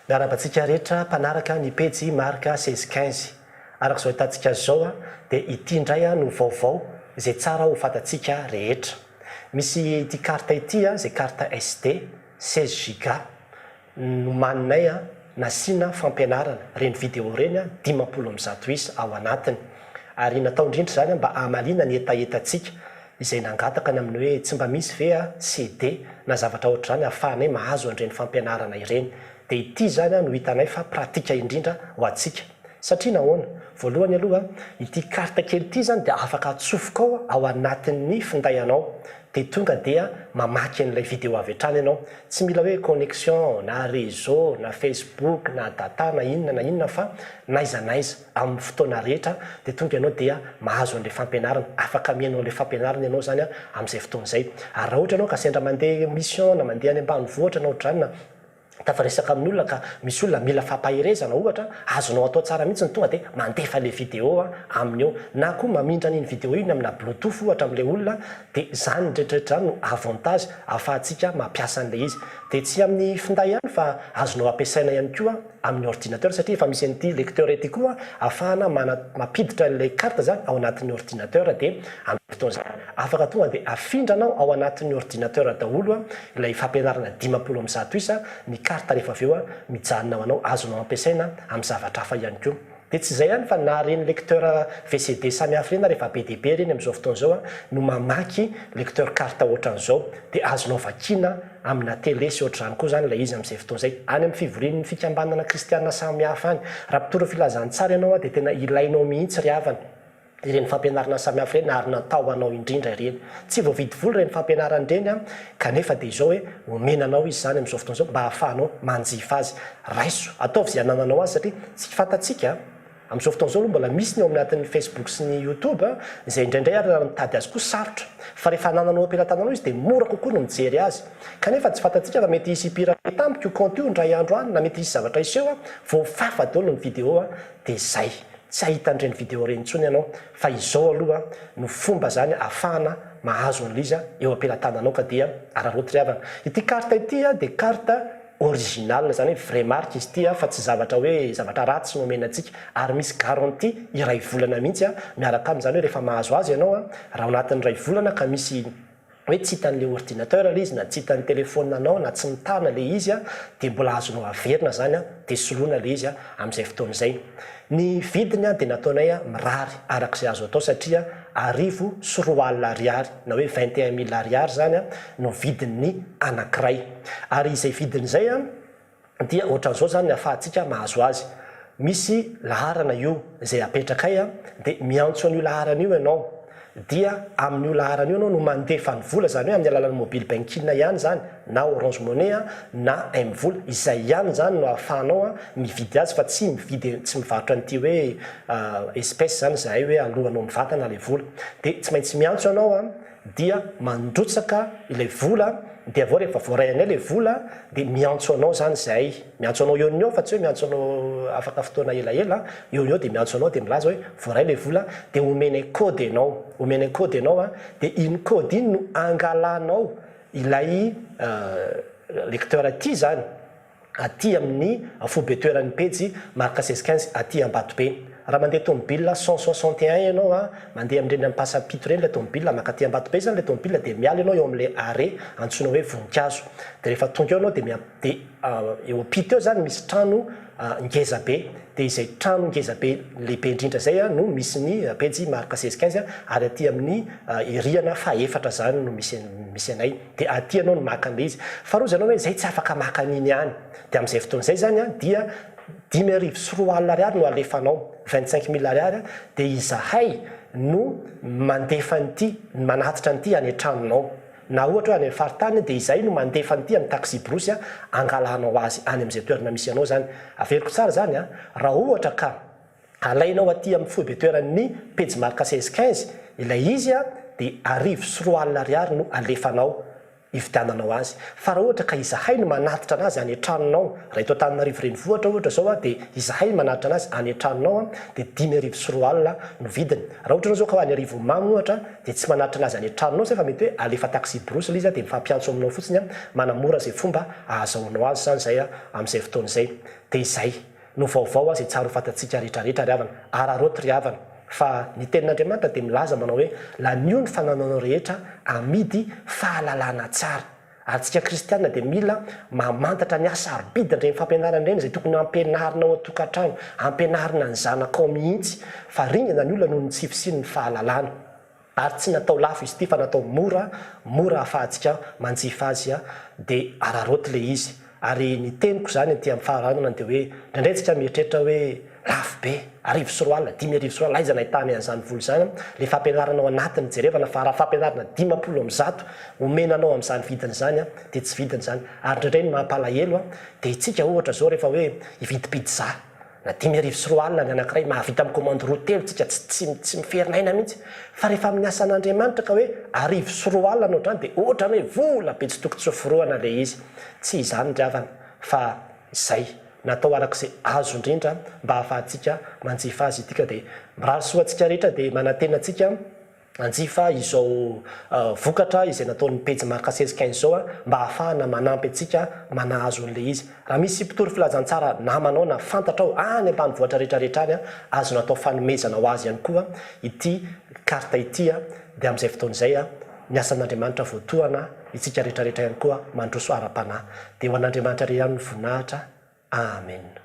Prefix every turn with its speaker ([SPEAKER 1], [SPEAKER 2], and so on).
[SPEAKER 1] Miarahaba antsika rehetra mpanaraka ny pejy Marc 16 15. Araka izao ahitantsika azy izao dia ity indray no vaovao izay tsara ho fantatsika rehetra. Misy ity carte ity izay carte SD 16 giga nomaninay nasiana fampianarana ireny video ireny 150 isa ao anatiny. Ary natao indrindra izany mba hamaliana ny hetahetantsika izay nangataka ny amin'ny hoe tsy mba misy ve CD na zavatra ohatr'izany ahafahanay mahazo an'ireny fampianarana ireny. Dia ity izany no hitanay fa pratika indrindra ho antsika. Satria nahoana? Voalohany aloha, ity carte kely ity izany dia afaka atsofokao ao anatin'ny finday anao. Dia tonga dia mamaky an'ilay video avy hatrany ianao. Tsy mila hoe connexion na réseau na Facebook na data na inona na inona fa n'aiza n'aiza amin'ny fotoana rehetra dia tonga ianao dia mahazo an'ilay fampianarana. Afaka mihaino an'ilay fampianarana ianao izany amin'izay fotoana izay. Ary raha ohatra ianao ka sendra mandeha mission na mandeha any ambanivohitra na ohatr'izany na tafaresaka amin'ny olona ka misy olona mila fampaherezana ohatra, azonao atao tsara mihitsy ny tonga dia mandefa ilay vidéo aminy eo, na koa mamindra an'iny vidéo iny amina bluetooth ohatra amin'ilay olona, dia izany rehetrarehetra izany no avantage ahafahantsika mampiasa an'ilay izy. Dia tsy amin'ny finday ihany fa azonao ampiasaina ihany koa amin'ny ordinateur satria efa misy an'ity lecteur ity koa ahafahana mampiditra an'ilay carte izany ao anatin'ny ordinateur dia amin'izay fotoana izay afaka tonga dia afindranao ao anatin'ny ordinateur daholo ilay fampianarana 150 isa ny carte rehefa avy eo mijanona ho anao, azonao ampiasaina amin'ny zavatra hafa ihany koa. Dia tsy izay ihany fa na ireny lecteur VCD samihafa ireny ary efa be dia be ireny amin'izao fotoana izao no mamaky lecteur carte ohatran'izao dia azonao vakiana amina télé sy ohatr'izany koa izany ilay izy amin'izay fotoana izay. Any amin'ny fivorian'ny fikambanana kristiana samihafa any. Raha mpitory filazantsara ianao dia tena ilainao mihitsy ry havana. Ireny fampianarana samihafa ireny ary natao ho anao indrindra ireny. Tsy voavidy vola ireny fampianarana ireny kanefa dia izao hoe omena anao izy izany amin'izao fotoana izao mba hahafahanao manjifa azy. Raiso, ataovy izay anananao azy satria tsy fantatsika amin'izao fotoana izao aloha mbola misy ny ao anatin'ny Facebook sy ny YouTube izay indraindray ary raha mitady azy koa sarotra fa rehefa anananao am-pelatananao izy dia mora kokoa ny mijery azy kanefa tsy fantatsika fa mety hisy hi-pirater tampoka io compte io indray andro any na mety hisy zavatra hiseho voafafa daholo ny vidéo dia izay. Tsy hahita an'ireny vidéo ireny intsony ianao fa izao aloha no fomba zany ahafahana mahazo an'ilay izy eo am-pelatananao ka dia araraoty ry havana. Ity carte ity dia carte original izany hoe vraie marque izy ity fa tsy zavatra hoe zavatra ratsy no omena antsika ary misy garantie iray volana mihitsy miaraka aminy izany hoe rehefa mahazo azy ianao raha ao anatin'ny iray volana ka misy hoe tsy hitan'ilay ordinateur ilay izy na tsy hitan'ny telephone anao na tsy mitana ilay izy dia mbola azonao averina izany dia soloina ilay izy amin'izay fotoana izay. Ny vidiny dia nataonay mirary araka izay azo atao satria 1200 ariary na hoe 21 mille ariary izany no vidin'ny anankiray. Ary izay vidiny izay dia ohatran'izao izany ny ahafahantsika mahazo azy. Misy laharana io izay apetrakay dia miantso an'io laharana io ianao dia amin'io laharana io ianao no mandefa ny vola, izany hoe amin'ny alalan'ny mobile banking ihany izany na orange money na M-vola, izay ihany izany no ahafahanao mividy azy fa tsy mividy tsy mivarotra an'ity hoe espèce izany izahay hoe alohanao mivantana ilay vola. Dia tsy maintsy miantso ianao dia mandrotsaka ilay vola dia avy eo rehefa voaray anay ilay vola dia miantso anao izany izahay, miantso anao eo no eo fa tsy hoe miantso anao afaka fotoana elaela, eo no eo dia miantso anao dia milaza hoe voaray ilay vola dia omenay code ianao, omenay code ianao an, dia iny code iny no angalanao ilay lecteur ity izany. aty amin'ny foibe-toeran'ny pejy Marc 16 15 aty Ambatobe. Raha mandeha tomobile 161 ianao a, mandeha amin'ireny Ampasampito ireny ilay tomobile, mankaty Ambatobe izany ilay tomobile dia miala ianao eo amin'ilay arrêt antsoina hoe Voninkazo. Dia rehefa tonga eo ianao dia dia eo ampita eo izany misy trano ngeza be, dia izay trano ngeza be lehibe indrindra izay no misy ny pejy Marc 16 15 ary aty amin'ny rihana fahefatra izany no misy misy anay. Dia aty ianao no maka an'ilay izy. Faharoa izy ianao hoe izay tsy afaka maka an'iny ihany. Dia amin'izay fotoana izay izany an, dia 2500 ariary no alefanao, 25 mille ariary, dia izahay no mandefa an'ity, manatitra an'ity any an-tranonao. Na ohatra hoe any amin'ny faritany dia izahay no mandefa an'ity amin'ny taxi-brousse angalanao azy any amin'izay toerana misy anao izany. Averiko tsara izany an, raha ohatra ka. Alainao aty amin'ny foibe toeran'ny pejy marque 16 15 ilay izy dia 2001 ariary no alefanao. hividiananao azy. Fa raha ohatra ka izahay no manatitra anazy any an-tranonao, raha eto Antananarivo renivohitra ohatra izao a, dia izahay no manatitra anazy any an-tranonao a, dia 2500 no vidiny. Raha ohatra ianao izao ka any Arivonimamo ohatra, dia tsy manatitra anazy any an-tranonao izay fa mety hoe alefa taxi-brousse ilay izy a, dia mifampiantso aminao fotsiny a, manamora izay fomba ahazahoanao azy izany izay a, amin'izay fotoana izay. Dia izay. No vaovao aza tsara ho fantatsika rehetra rehetra ry havana, araraoty ry havana, fa ny tenin'Andriamanitra dia milaza manao hoe lanio ny fanananao rehetra amidy fahalalana tsara. Ary tsika kristiana dia mila mamantatra ny hasarobidin'ireny fampianarana ireny izay tokony hampianarina ao an-tokantrano, hampianarina ny zanakao mihitsy, fa ringana ny olona noho ny tsy fisian'ny fahalalana. Ary tsy natao lafo izy ity fa natao mora, mora ahafahantsika manjifa azy dia araraoty ilay izy. Ary ny teniko izany aty amin'ny faharanana dia hoe indraindray tsika mieritreritra hoe lafo be, 2001, 2005 aiza nahitany an'izany vola izany, ilay fampianarana ao anatiny jerevana fa raha fampianarana 150 omena anao amin'izany vidiny izany dia tsy vidiny izany. Ary indraindray ny mampalahelo dia itsika ohatra izao rehefa hoe hividy pizza, Na 2005 ny anankiray mahavita mi-commande roa telo tsika tsy tsy tsy miferinaina mihitsy fa rehefa amin'ny asan'Andriamanitra ka hoe 2001 ny ohatrany dia ohatrany hoe vola be tsy tokony tsoforohana ilay izy. Tsy izany ry havana fa izay natao araka izay azo indrindra mba ahafahantsika manjifa azy ity ka dia mirary soa antsika rehetra dia manantena antsika Hanjifa izao vokatra izay nataon'ny pejy Marc Sesquin izao mba hahafahana manampy antsika manahazo an'ilay izy. Raha misy mpitory filazantsara namanao na fantatrao any ambanivohitra rehetra rehetra any, azonao atao fanomezana ho azy ihany koa ity carte ity dia amin'izay fotoana izay ny asan'Andriamanitra voatohana, itsika rehetra rehetra ihany koa mandroso ara-panahy. Dia ho an'Andriamanitra irery ihany ny voninahitra. Amen.